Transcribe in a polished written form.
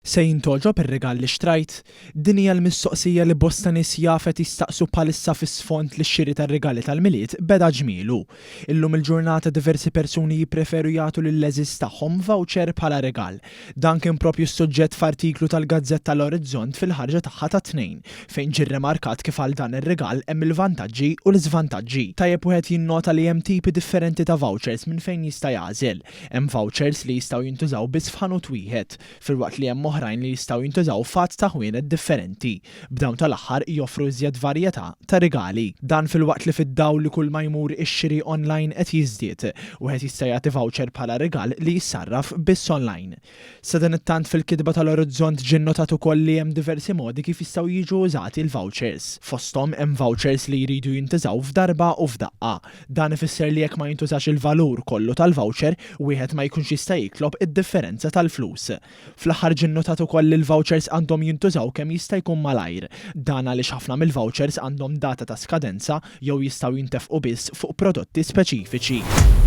Se jintgħoġob ir-rigal li xtrajt? Din hija l-mistoqsija li bosta nies jaf qed jistaqsu bħalissa fi sfond li x-xiri tar-rigali tal-Milied beda ġmielu. Illum il-ġurnata diversi persuni jippreferu jagħtu lill-għeżież tagħhom voucher bħala rigal. Dan kien proprju s-suġġett f'artiklu tal-gazzetta L-Orizzont fil-ħarġa tagħha tat-Tnejn, fejn ġie rrimarkat kif għal dan ir-rigal hemm il-vantaġġi u l-iżvantaġġi. Tajjeb wieħed jinnota li hemm tipi differenti ta' vouchers minn fejn jista' jagħżel. Hemm vouchers li jistgħu jintużaw biss f'ħanut wieħed, filwaqt li hemm oħrajn li jistgħu jintużaw f'għadd ta' ħwienet differenti, b'dawn tal-aħħar joffru iżjed varjetà ta' rigali. Dan filwaqt li fid-dawl li kull ma jmur ix-xiri online qed jiżdied, wieħed jista' jagħti voucher bħala rigal li jissarraf biss online. Sadanittant fil-kitba tal-Orizzont ġie nnotat ukoll li hemm diversi modi kif jistgħu jiġu użati l-vouchers. Fosthom hemm vouchers li jridu jintużaw f'darba u f'daqqa. Dan ifisser li jekk ma jintużax il-valur kollu tal-voucher, wieħed ma jkunx jista' jitlob id-differenza tal-flus. Fl-aħħar ġie nnotat ukoll li l-vouchers għandhom jintużaw kemm jista' jkun malajr. Dan għaliex ħafna mill-vouchers għandhom data ta' skadenza jew jistgħu jintefqu biss fuq prodotti speċifiċi.